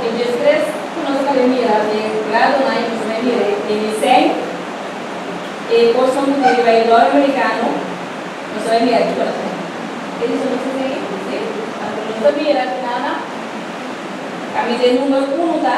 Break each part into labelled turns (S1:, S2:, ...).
S1: E 13 ku nos a kaba mira den gradonan i nos a bai mira den e sèn, e kosnan ku tin riba e dòler merikano, nos a bai mira kiko nan ta. E di nos a sigui? Sí. Anto nos ta mira ku nan a kaminda e number unu ta,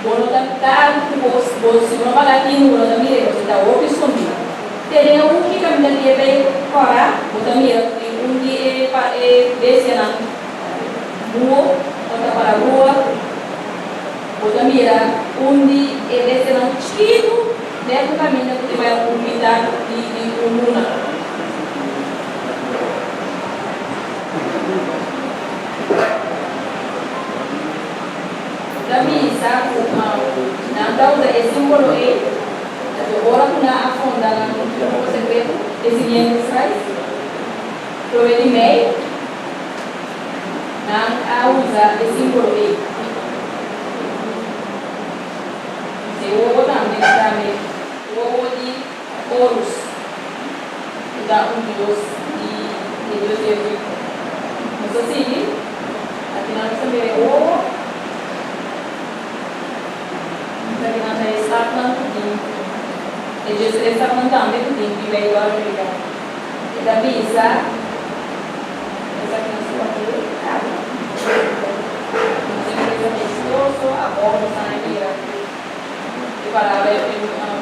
S1: bo no ta ta algu ku bo bo si bo no paga tinu bo no ta mira e kos, e ta hopi skondí. Te den e huki kaminda di e bai kòrá bo ta mira ku tin un di e pa e bestianan Muo o ta para rua, bo ta mira un di e bestianan chikitu den un kaminda ku tin bai un mitar di un luna. Ta bisa ku nan ta usa e simbolo ei pasobra ora ku nan a funda nan grupo sekreto, e Siguientes Christ, Promé di mei, nan a usa e símbolo ei. E wowo tambe ta tambe wowo di Horus, ku ta un dios di e dios di Egipto. Nos a sigui, aki nan nos ta mira e wowo. Esaki nan ta e stapnan ku tin, e 13 stapnan tambe ku tin riba e dòler amerikano. E ta bisa, Esaki no su papel, caba. Nos empresa ta exitoso, abou nos a mira cu e palabra e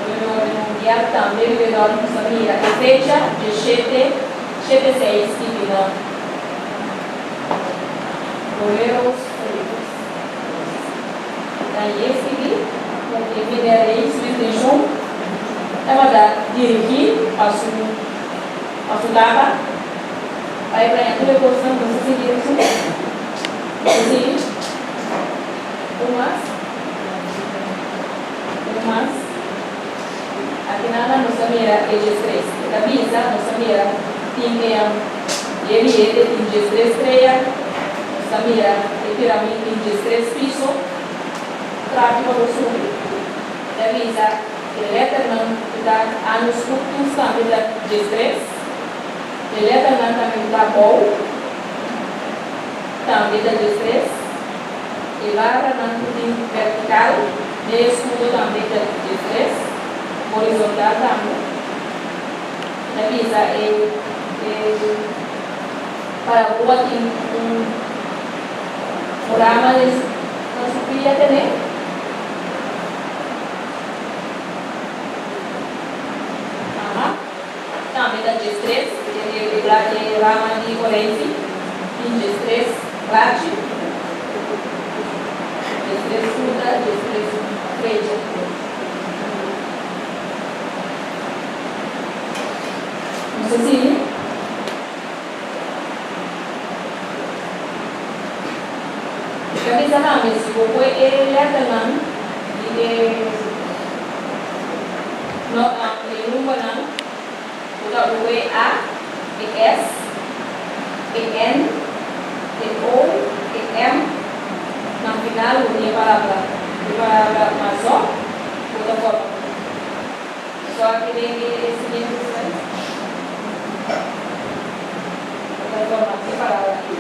S1: Primer Orden Mundial, tambe riba e dòler nos a mira e fecha, dieshete, shete seis kibi na Boleros Felices. Na e sigui cu e meneer Rey su intencion tabata dirigi pa su pa su tata pa e plaña tur e cosnan cu nos a sigui su nos a sigui un mas un mas aki nada nos a mira e 13 e ta bisa nos a mira tin e e biyete tin 13 strea nos ta mira e piramid tin 13 piso trapi pa bo subi ta bisa e letternan ku ta anus scriptus tambe ta 13 e letternan tambe ku ta abou tambe ta 13 e barranan ku tin vertikal den e eskudo tambe ta 13 horizontal tambe ta bisa e e parabua tin un rama den su na su pia tene. Aha. Tambe ta 13, e e rama di orensi tin 13 blachi, 13 fruta, 13 frecha. Nos ta sigui. Ta bisa tambe si bo pue e letternan di e no e numbernan ku ta ue A, e S, e N, e O, e M na final bo tin e palabra e palabra mazò bo ta forma So aki den e siguiente slide bo ta forma e palabra aki.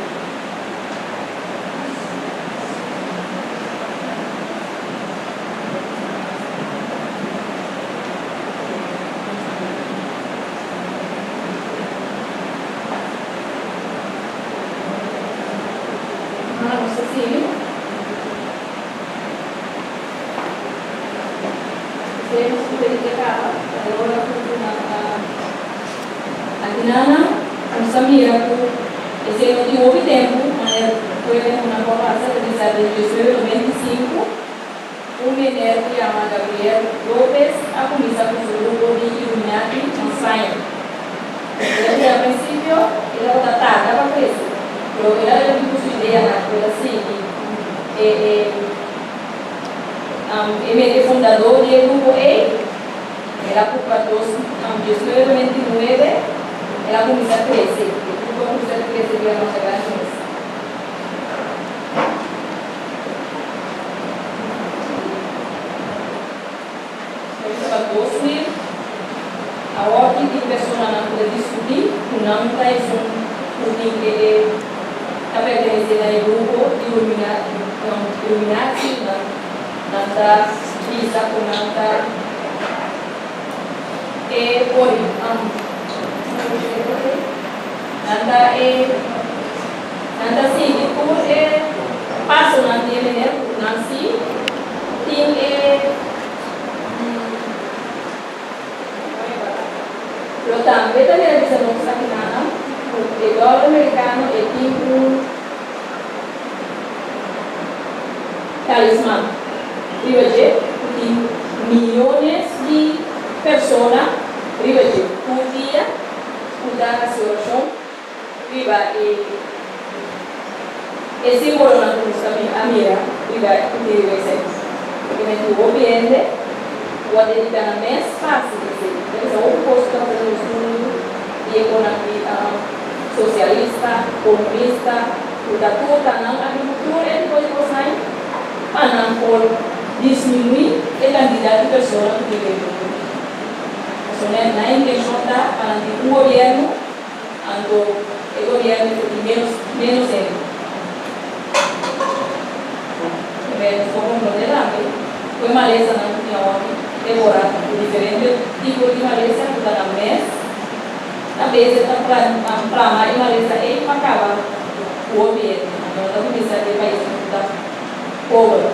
S1: Ahora nos ta sigui. Esei nos conferencia caba, ta e ora cu nan a Atinana, nos ta mira cu esei no tin hopi tempu, manera cu e tempunan cu a pasa, ta bisa den 1995, un meneer cu yama Gabriel Lopez a cuminsa cu su grupo di Illuminati na Spaña. El a bira a principio e tabata tarda pa crece, pero el a repiti cu su ideanan cu el a sigui e e. E mente fundadó di e grupo ei, el a kumpra dos 1999, el a kuminsá krese. E grupo a kuminsá ta krese bira masha grandi mes. Ta bisa pa 2000, awor ki tin personanan ku ta diskutí ku nan ta esun ku tin e ta pertenesé na e grupo di Illuminati. Illuminati, nan nan ta bisa ku nan ta e ori nan ta e nan ta sigui tur e pasonan di e meneer ku nan si tin e Pero tambe ta mira bisa nos akinanan ku e dòler merikano e tin un talisman riba dje ku tin miyones di persona riba dje tur dia ku ta hasi orashon riba e e simbolonan ku nos ta a mira riba ku tin riba esei. Porque men tin hopi hende ku a dedica nan mes pa hasi esei. Ta bisa hopi kos ku ta pasa den nos mundu di e konan di sosialista, komunista, ku ta tur ta nan a bin ku tur e tipo di kosnan pa nan por disminui e kantidat di persona ku tin den mundu. Pasobra nan intenshon ta pa nan tin un gobierno. Anto e gobierno mester tin menos menos hende. P'e nos por comprende tambe cu e malesanan cu tin awor te ora cu diferente tipo di malesa cu ta na mes ta bese ta plama e malesa ey pa caba cu hopi hende. Anto no ta cuminsa di e paisnan cu ta pober.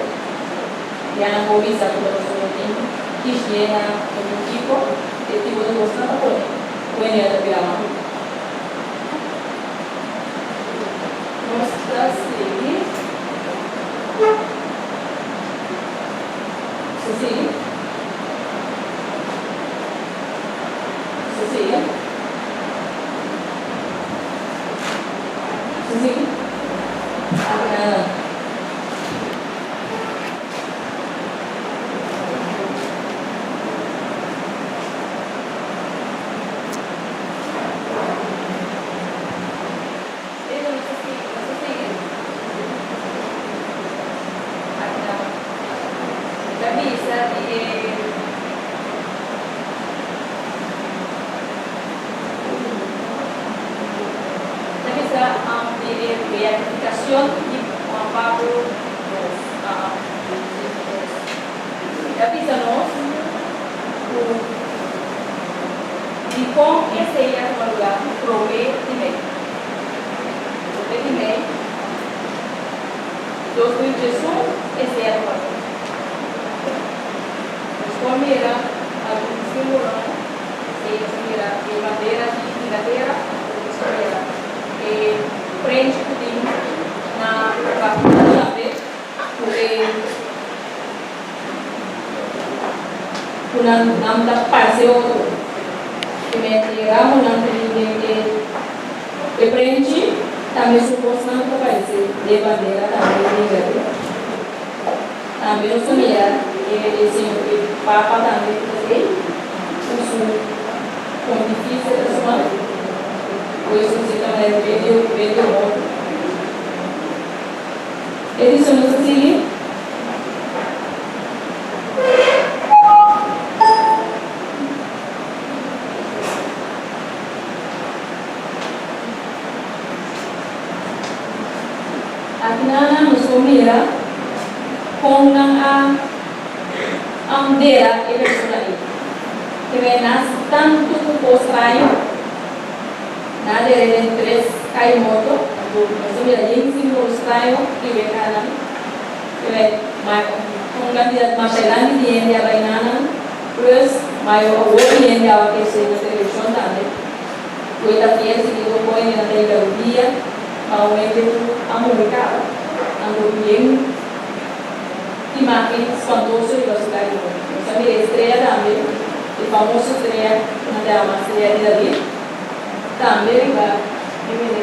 S1: Ya nan por bisa cu ta pasobra no tin higiena, no tin kico, e tipo di cosnan ta pone. Wendy a ta bira malu. Nos ta sigui. Su sigui. Su sigui. Su sigui. Aki nan. Ta bisa di e beatificacion di Juan Pablo dos. Ta bisa nos ku dikon esei a tuma lugá promé di mei. Promé di mei 2011 esei a tuma lugá. Nos por mira algun símbolonan, esei nos a mira e bandera di Inglatera, nos a mira e prenchi ku tin na Vatikano tambe ku e. Ku nan nan ta parse otro. E mester e ramonan ku tin den e e prenchi tambe su kosnan ta parse den e bandera tambe di Inglatera. Tambe nos ta mira e e señor e papa tambe ku ta ei ku su pontificia ta su man ku esun si ta manera medio medio morto. Edison nos ta sigui. Akinan nos por mira kon nan a dera e persona ei. Keme nas tantu ku kos straño, nan a dera den tres kai morto. Anto nos a mira yen simbolo straño riba e kanan. Un kantidat masha grandi di hende a bai nanan, plus mayor awor di hende awa krese na televishon tambe, ku e ta fiel siguido kon hende nan ta yega rudia pa un hende ku a muri kaba, anto bien imagen spantoso riba su kara di morto. Nos a mira e strea tambe, e famoso strea ku nan ta yama strea di David, tambe riba e hende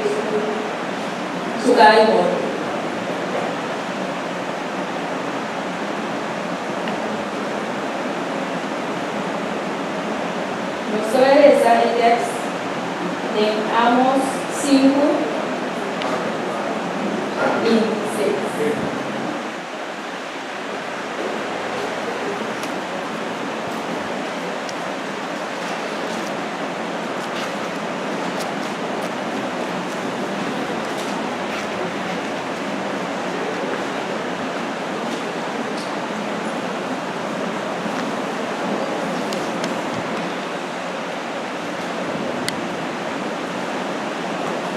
S1: su kara di morto. Nos ta bai resa e tèks den Amos 5, 26.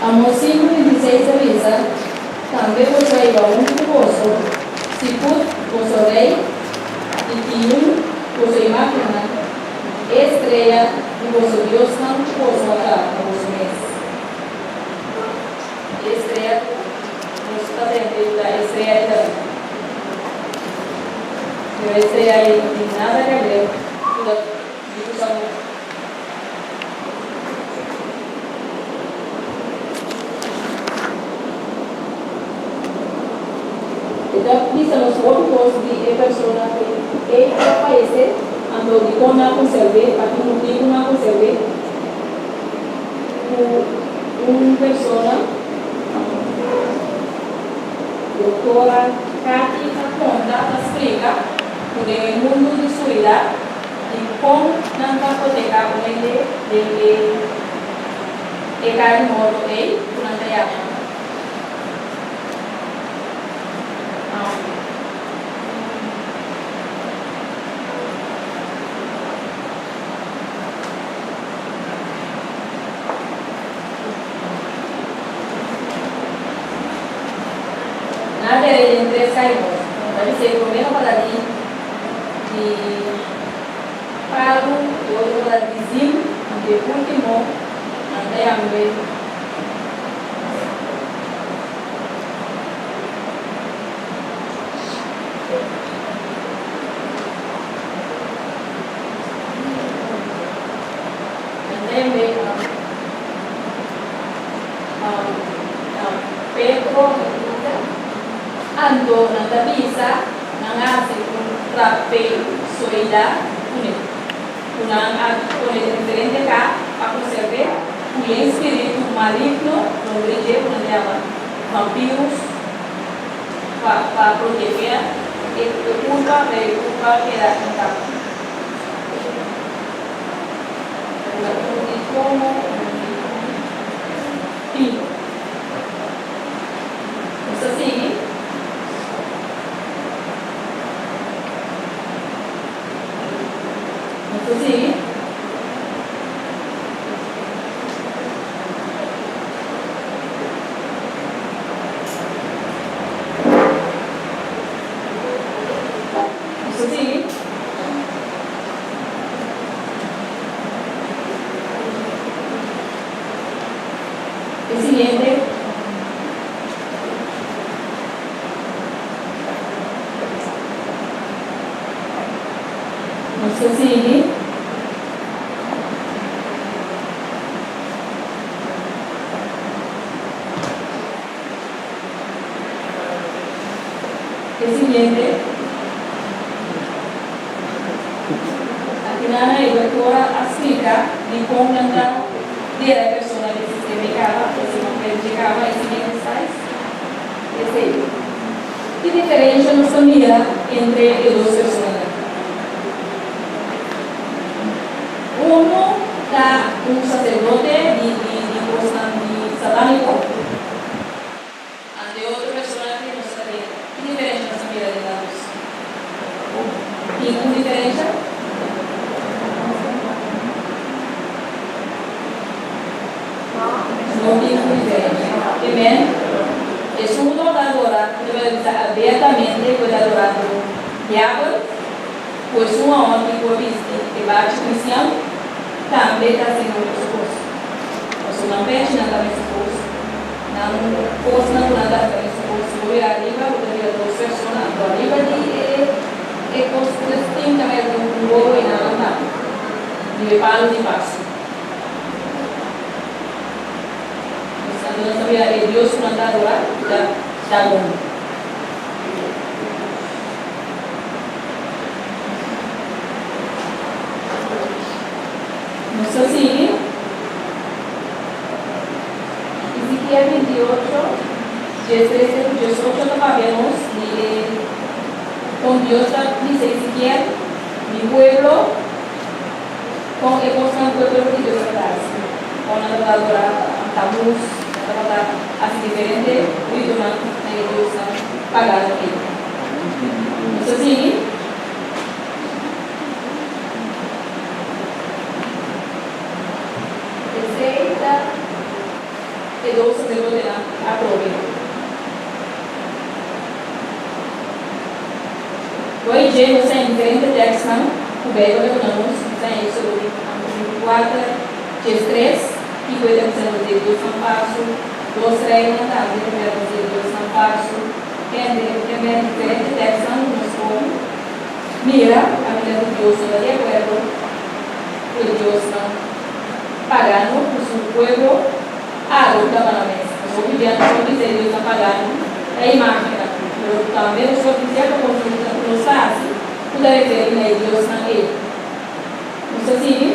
S1: Amos 5, 26 ta bisa, Tambe boso a hiba huntu ku boso Siput, boso rei, i Kiun, boso imágennan, e estrea di boso diosnan ku boso a traha pa boso mes. E estrea ku nos ta tende ta e estrea di David. Pero e estrea ei no tin nada ke ber ku di ku Samuel. E ta bisa nos hopi kos di e persona ku e a fayesé, anto dikon nan a konserv'é, pa ki motibu nan a konserv'é. Ku un persona, Doktora Kathy ta konta, ta splika ku den e mundu di suridat, Di kon nan ta protehá un hende den e e kar di morto ei ku nan ta yama Nan a dere den tres kar di morto. Ta bisa e promé no tabata di. Di palu e otro ta di zim, anto e ultimo nan ta yam'e nan ta yam'e Petro, anto nan ta bisa. Nan a hasi un trapezoida kuné, ku nan a pone den diferente ka pa konserv'é ku yen spiritu maligno rondó di dje ku nan ta yama vampirus pa pa protegé e kurpa pa e kurpa keda intakto. Ta un di plomo, un di pino. Nos ta sigui. Nos ta sigui. Nos ta sigui. E siguiente. Nos ta sigui. E siguiente. Akinan e doktora a splika dikon nan ta dera e persona den sistema e kaba, e si no prende kaba e siguiente size. Esei. Ki diferensha nos ta mira entre e dos personanan? Unu ta un saserdote di di di kosnan di satániko, anto e otro persona ki nos ta kere. Ki diferensha nos ta mira den nan dos? Tin un diferensha? No tin un diferensha. Amen. Esun ku tabata adora, ku tabata bisa abiertamente ku e ta adorando diabel, ku esun awor ki ku a bisti e bachi kristian, tambe ta hasiendo mesun kos. Pasobra nan pechinan ta mesun kos, nan kosnan ku nan ta hasi ta mesun kos. Si bo mira ariba, bo ta mira dos persona, anto ariba di e kos ku es tin ta mira tin un goro i nan tambe, di e palu di pasu. Anto nos ta mira e Dios ku nan ta adorá ta Dagon. Nos ta sigui Ezekiel 28, 13 te ku 18 ta papia nos di e kon Dios ta bisa Ezekiel, Mi pueblo. Kon e kosnan ku e pueblo di Dios tabata hasi? Kon nan tabata adorá Tamuz? Nan tabata hasi diferente ritonan na e diosnan pagano ei. Nos ta sigui. Esei ta e E dos saserdotenan atrobe. Hoy dje nos ta haña diferente tèkstnan ku Beibel ta duna nos. Nos ta haña Éksodo 24, 13, kiko e ta bisa nos di e diosnan falsu, Dos Reinan tambe ta bisa nos di e diosnan falsu. Kende ke men diferente tèkstnan ku nos por mira kaminda ku Dios no ta di akuerdo ku e diosnan pagano ku su pueblo a adopta pa nan mes. Nos hopi bia nos por bisa e diosnan pagano ta imágennan, pero tambe nos por tin sierto kos ku nos ta hasi ku ta referí na e diosnan ei. Nos ta sigui.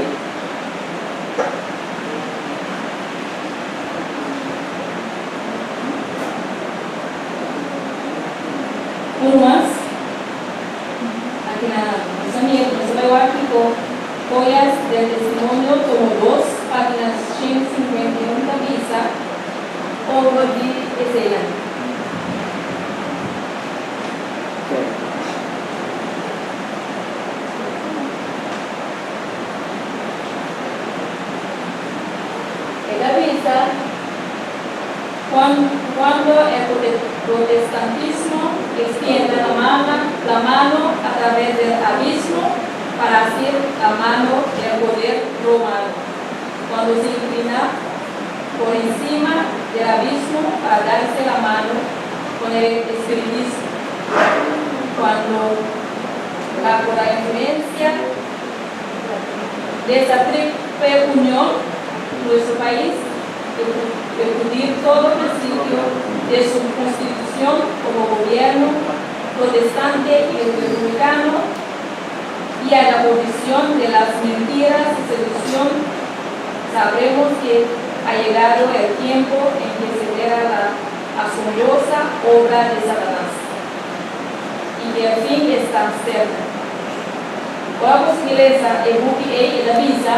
S1: Unu mas. Aki na nos amiga ku nos a bai wak kiko Joyas del Testimonio tomo dos, página 151 ta bisa over di eseinan. E ta bisa. Cuando el protestantismo extienda la mano a través del abismo para asir la mano del poder romano, cuando se inclina por encima del abismo para darse la mano con el espiritismo, cuando bajo la influencia de esa triple unión nuestro país repudir todo principio de su constitución como gobierno protestante y republicano y haga provisión de las mentiras y seducción, sabremos que ha llegado el tiempo en que se verá la asombrosa obra de Satanás y que el fin está cerca. Ora ku sigui lesa e buki ei, e ta bisa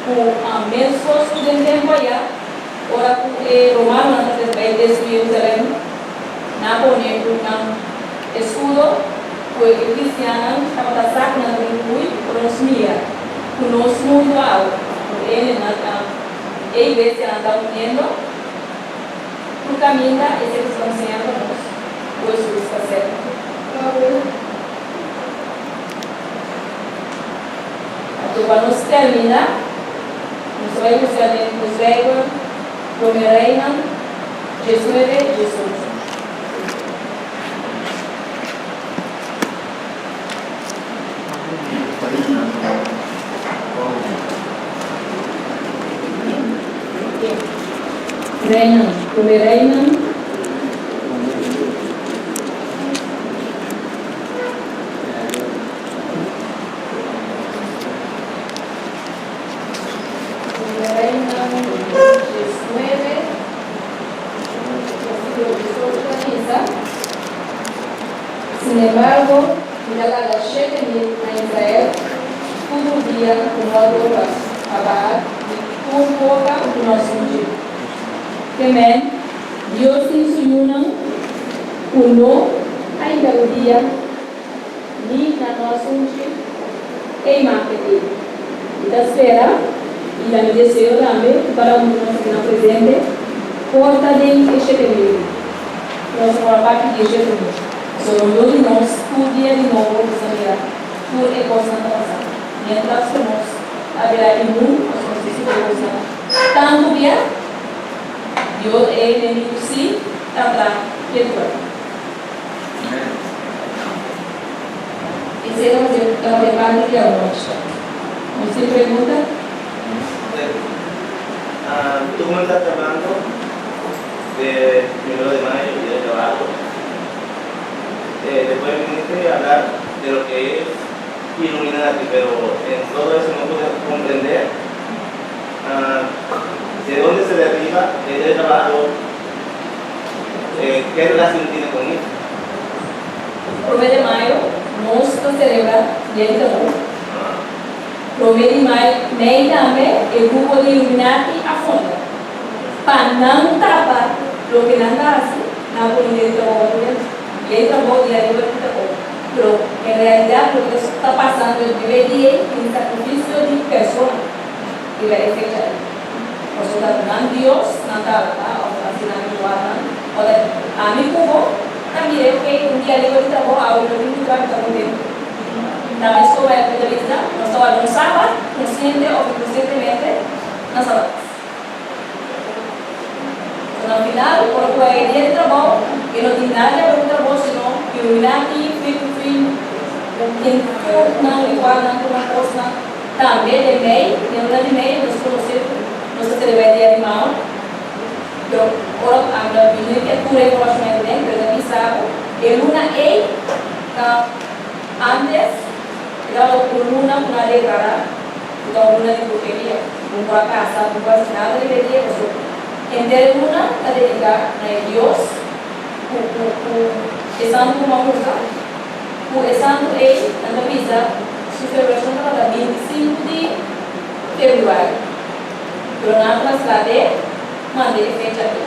S1: ku meskos ku den tempu ayá, ora ku e romanonan ta bai destruí Jerusalèm, nan a pone ku nan eskudo ku e kristiannan tabata sa ku nan ta bin hui, ora nos mira ku nos mundu awe, ku hendenan ta, e iglesianan ta uniendo tur kaminda, esei ta un señal pa nos ku Hesus ta serka. Anto pa nos termina, nos ta bai buska den nos Bijbel Prome Reinan 19, 18. Reinan, Prome Reinan. Reinan 19, versíkulo 18 ta bisa, Sinembargo, mi ta laga 7000 na Israel tur dia ku no a dobla pa Baal ni tur boka ku no a sunchi. Ke men, Dios tin su yunan ku no a hinka rudia ni nan no a sunchi e imágen ei. Mi ta spera, i ta mi deseo tambe, ku kada un di nos aki na presente por ta den e 7000. Nos a forma parti di e 7000. Pasobra rondó di nos tur dia di nobo nos ta mira tur e kosnan ta pasa. Miéntras ku nos a bira inmun, pasobra nos ta sufri e kosnan tantu bia, Dios e enemigu sí ta tra ketu. Esei tabata e parti di anochi. Nos tin pregunta?
S2: Tu comenzá trabando de primero de mayo, día del trabajo. Después viniste a hablar de lo que es Illuminati, pero en todo eso no pude comprender de dónde se deriva el día del trabajo, qué relación tiene con eso.
S1: Promé di mayo nos ta celebra Dia di Trabou. Promé di mei tambe e grupo di Illuminati a funda. Pa nan tapa loke nan ta hasi, nan a pone Dia di Trabou awe dentro. Dia di Trabou, Dia Liber di Trabou. Pero en realidad loke ta pasando riba e dia ei tin sacrificio di persona riba e fecha ei. Pasobra nan Dios nan ta adaptá òf hasi nan ritualnan. Ora ami ku bo ta mira e okey un dia liber di trabou awe no tin ku traha mi ta kontentu. Ta meskos bai a punto di bista nos ta warda un sabat konsiente òf inkonsientemente na Satanas. So na final ora ku bai e dia di trabou e no tin nada di haber ku trabou sino Illuminati, fui ku fui, tin tur nan ritualnan tur nan kosnan. Tambe den mei, den luna di mei, nos konosé ku nos ta selebrá e dia di Mao. Pero ora ku ami no bini ke tur e informashon ei den, pero ta bisa ku e luna ei ta antes e tabata un luna ku nan a deklará ku ta un luna di bruheria. Bo por a kasa, bo por a hasi nada riba e dia pasobra henter e luna ta dediká na e dios ku ku ku e santu ku bo a usa. Ku e santu ei nan ta bisa su selebrashon tabata 25 di febrüari, pero nan a traslad'é manda e fecha ei.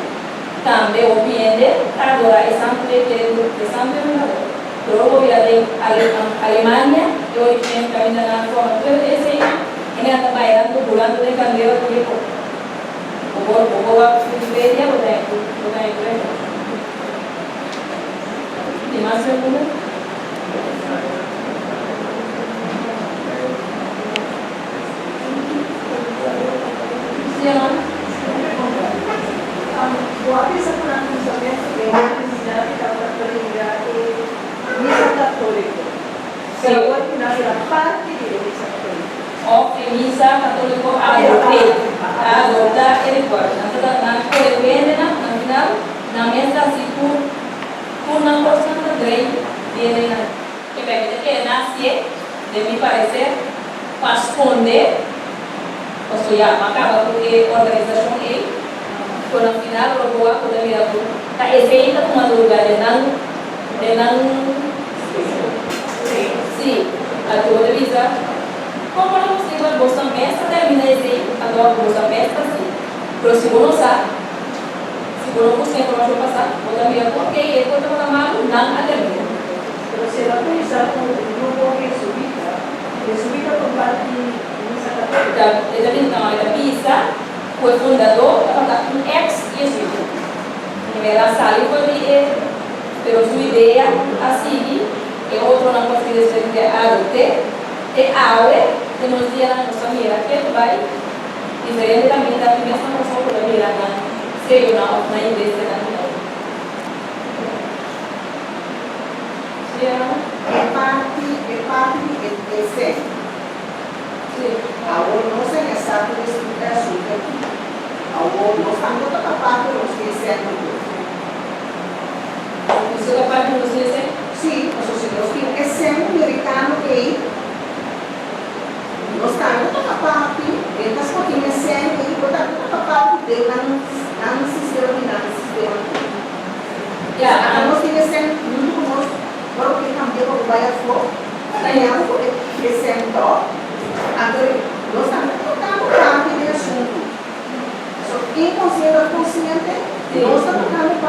S1: Tambe hopi hende ta adorá e santu ei kere ku e santu e fundador. Pero ora bo bira den Alemania, e origen kaminda nan a forma tur e eseinan, hendenan ta bailando, bulando den kandela tur e kos. Bo por bo por wak Wikipedia bo ta bo ta haña tur e kos. Tin mas pregunta? Sí, hermano?
S3: Un pregunta. Bo a bisa ku nan kuminsamentu e Illuminati tabata bringa e misa katóliko.
S1: Sí.
S3: Pero awor ku nan bira parti di e misa katóliko.
S1: Òf e misa katóliko a adopt'é, a adoptá e ritual. Nan ta nan kore ku hendenan, na final nan mes ta hasi tur tur nan kosnan ta drei di hendenan. E bèk ta kere nasié, den mi pareser, pa skonde, paso ya m'a kaba ku e organisashon ei, pero na final ora bo wak bo ta mira ku ta esei ta tumando lugá den nan, den nan, sí, anto bo ta bisa, kon por ta posibel boso mes ta termina esei, anto boso mes ta hasi, pero si bo no sa. Si bo no buska informashon pasá, bo ta mira ku okey, e por tabata malu, nan a terminá.
S3: Pero si el a kuminsá ku un grupo jesuita, jesuita por parti misa katóliko.
S1: E ta bisa, no, e ta bisa ku e fundadó tabata un eks-jesuita. El a sali for di e, pero su idea a sigui, e otronan ku a sigui despues di dje a adopt'é. Te awe, te nos dianan nos ta mira ke bai. Diferente kaminda di mesma persona ku ta mira nan seyonan òf nan iglesianan di nobo. Sí, hermano?
S4: E parti, e parti di e desen.
S1: Sí.
S4: Awor nos a yasá ku e asuntu aki. Awor nos tambe ta pa parti nos di e sen ku Dios.
S1: Nos ta parti nos di e sen?
S4: Sí, pasobra si nos tin e sen merikano ei. Nos tambe ta pa parti den ta skotin e sèn ei bo tambe ta pa parti den nan nan sistema di nan sistema tur.
S1: Ya,
S4: Ata nos tin e sèn huntu ku nos ora ku e kambia pa bo bai afó ta daña bo ku e sèn tòg. Anto nos tambe ta tokando parti den asuntu. So inkonsiente òf konsiente nos ta tokando parti.